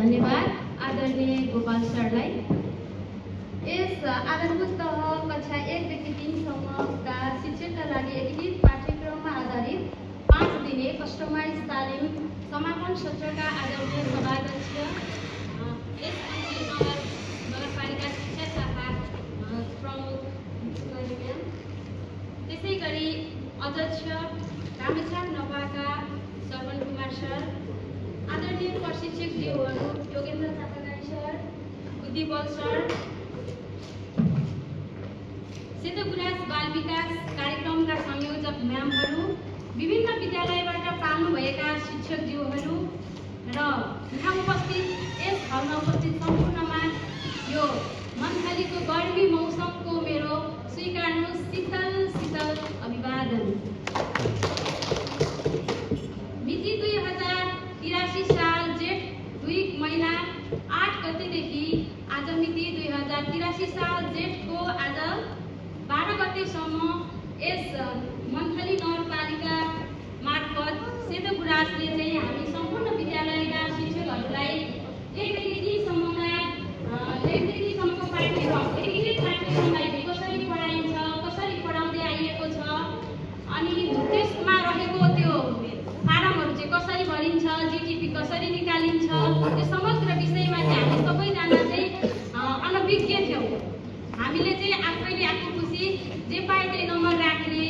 धन्यवाद आदरणीय गोपाल सरलाई। यस आधारभूत तह कक्षा 1 देखि 3 सम्मका शिक्षकका लागि एकीकृत पाठ्यक्रममा आधारित 5 दिने कस्टमाइज तालिम समापन सत्रका आदरणीय सभाध्यक्ष नगरपालिका शिक्षा शाखा त्यसै गरी अध्यक्ष रामेछाप नपाका श्रवण कुमार सर, आदरणीय प्रशिक्षकज्यूहरू योगेन्द्र चापागाई सर, बुद्धिबल सर, सेतोगुराँस बाल विकास कार्यक्रमका संयोजक म्यामहरू, विभिन्न विद्यालयबाट पाल्नुभएका शिक्षकज्यूहरू र यहाँ उपस्थित यस हलमा उपस्थित सम्पूर्णमा यो मन्थलीको गर्मी मौसमको मेरो स्वीकार्नु शीतल शीतल अभिवादन। मिति 2083 साल जेठ 2 महिना 8 गतेदेखि आज मिति 2083 साल जेठको आज 12 गतेसम्म यस मन्थली नगरपालिका मार्फत सेतोगुराँसले चाहिँ हामी सम्पूर्ण विद्यालयका शिक्षकहरूलाई एकदेखिसम्मको पाठ्यक्रम एकीकृत पाठ्यक्रमलाई कसरी पढाइन्छ, कसरी पढाउँदै आइएको छ, अनि त्यसमा रहेको त्यो फारमहरू चाहिँ कसरी भरिन्छ, जिटिपी कसरी निकालिन्छ, त्यो समग्र विषयमा चाहिँ हामी सबैजना चाहिँ अनभिज्ञ थियौँ। हामीले चाहिँ आफैले आफू खुसी जे पाए त्यही नम्बर राख्ने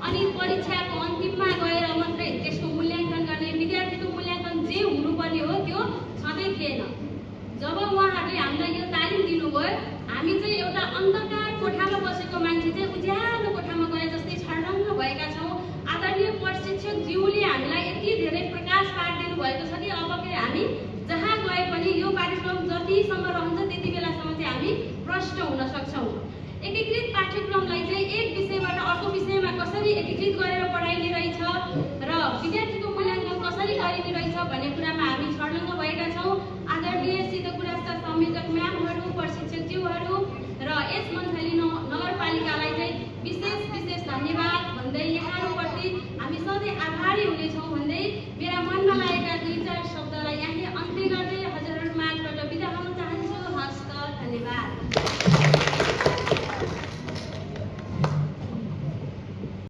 अनि परीक्षाको अन्तिममा गएर मात्रै त्यसको मूल्याङ्कन गर्ने, विद्यार्थीको मूल्याङ्कन जे हुनुपर्ने हो त्यो छँदै थिएन। जब उहाँहरूले हामीलाई यो तालिम दिनुभयो, हामी चाहिँ एउटा अन्धकार कोठामा बसेको मान्छे चाहिँ उज्यालो कोठामा गए जस्तै छर्लङ्ग भएका छौँ। आदरणीय प्रशिक्षकज्यूले हामीलाई यति धेरै प्रकाश पारिदिनु भएको छ कि अब के हामी जहाँ गए पनि यो कार्यक्रम जतिसम्म रहन्छ त्यति बेलासम्म चाहिँ हामी प्रश्न हुन सक्छौँ। एकीकृत पाठ्यक्रमलाई चाहिँ एक विषयबाट अर्को विषयमा कसरी एकीकृत गरेर पढाइने रहेछ र विद्यार्थीको मूल्याङ्कन कसरी गरिने रहेछ भन्ने कुरामा हामी